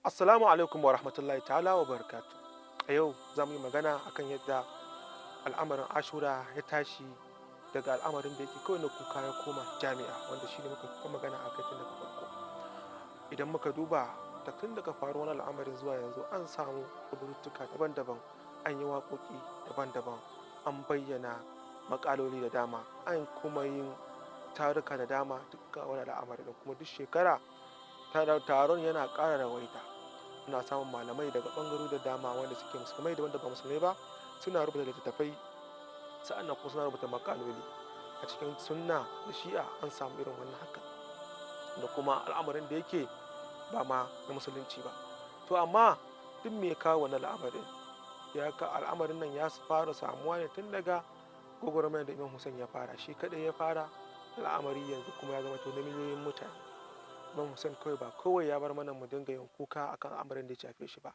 Assalamu alaikum wa rahmatullahi ta'ala wa barakatu. A yau za mu yi magana akan yadda al'amarin Ashura ya tashi daga al'amarin da yake kawai na kuka ya koma jami'a, wanda shi ne muka fi magana a kai tun daga farko. Idan muka duba da tun daga faruwar al'amarin zuwa yanzu, an samu rubututtuka daban-daban, an yi waƙoƙi daban-daban, an bayyana maƙaloli da dama, an kuma yin taruka da dama duk ga wani al'amari, da kuma duk shekara taron yana ƙara rawaita. Muna samun malamai daga ɓangarori da dama wanda suke musulmai da wanda ba musulmai ba, suna rubuta littattafai, sa'annan kuma suna rubuta maƙaloli. A cikin sunna da shi'a an samu irin wannan haka, da kuma al'amarin da yake ba ma na musulunci ba. To amma duk me ya kawo wannan al'amarin? Ya ka al'amarin nan ya fara samuwa ne tun daga gwagwarmayar da Imam Hussein ya fara. Shi kaɗai ya fara al'amari, yanzu kuma ya zama to na miliyoyin mutane. Imam Hussein kawai ba kawai ya bar mana mu dinga yin kuka akan al'amarin da ya shafe shi ba,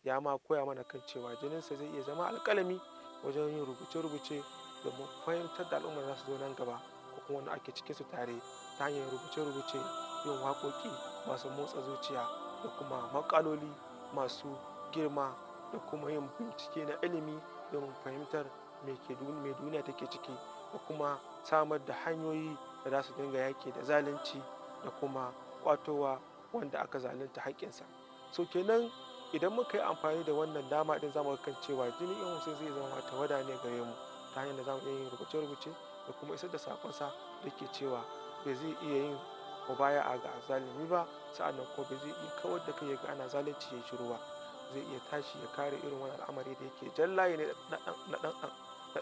ya ma koya mana kan cewa jininsa zai iya zama alƙalami wajen yin rubuce-rubuce domin fahimtar da al'ummar za su zo nan gaba, ko kuma wanda ake cikin su tare, ta hanyar rubuce-rubuce, yin waƙoƙi masu motsa zuciya, da kuma maƙaloli masu girma, da kuma yin bincike na ilimi domin fahimtar me ke me duniya take ciki, da kuma samar da hanyoyi da za su dinga yaƙi da zalunci da kuma ƙwatowa wanda aka zalunta haƙƙinsa. So kenan idan muka yi amfani da wannan dama ɗin, za mu ga kan cewa jinin Imam Hussein zai zama tawada ne gare mu, ta hanyar da za mu iya yin rubuce-rubuce da kuma isar da saƙonsa da ke cewa bai zai iya yin mubaya'a ga azzalumi ba, sa'annan kuma bai zai iya kawar da kai ya ga ana zalunci ya shiru ba. Zai iya tashi ya kare irin wannan al'amari da yake jallaye ne na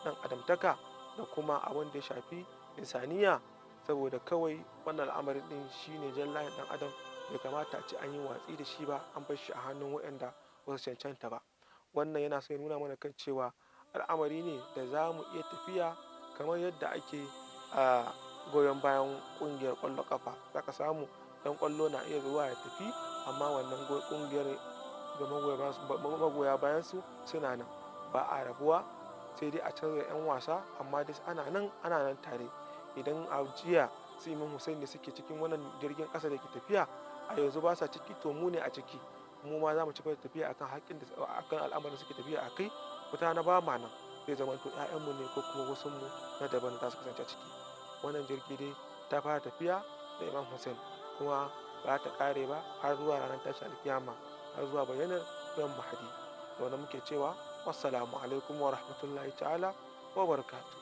ɗan adamtaka da kuma abin da ya shafi insaniya, saboda kawai wannan al'amarin ɗin shine jallayen ɗan adam, bai kamata a ce an yi watsi da shi ba, an bar shi a hannun waɗanda ba su cancanta ba. Wannan yana so ya nuna mana kan cewa al'amari ne da za mu iya tafiya kamar yadda ake a goyon bayan ƙungiyar ƙwallon ƙafa. Za ka samu ɗan ƙwallo na iya zuwa ya tafi, amma wannan ƙungiyar da magoya bayan su suna nan, ba a rabuwa, sai dai a canza 'yan wasa, amma dai ana nan, ana nan tare. Idan a jiya su Imam Hussein ne suke cikin wannan jirgin ƙasa da ke tafiya, a yanzu ba sa ciki, to mu ne a ciki. Mu ma za mu ci gaba da tafiya akan haƙƙin da akan al'amarin suke tafiya a kai. Wata na ba ma nan zai zama to 'ya'yanmu ne ko kuma wasu mu na daban za su kasance a ciki. Wannan jirgi dai ta fara tafiya da Imam Hussein, kuma ba ta ƙare ba har zuwa ranar tashin alkiyama, har zuwa bayyanar Imam Mahdi. Da wannan muke cewa wassalamu alaikum wa rahmatullahi ta'ala wa barakatuh.